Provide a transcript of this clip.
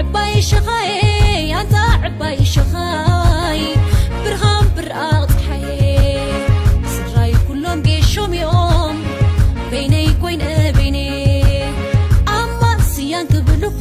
ዕባይ ሸኻየ ኣንታ ዕባይ ሸኻይ ብርሃን ብርኣቕ ፀሓየ ስድራይ ኩሎም ጌሾም እዮም በይነይ ኮይነ በይነ ኣማስያን ክብሉኻ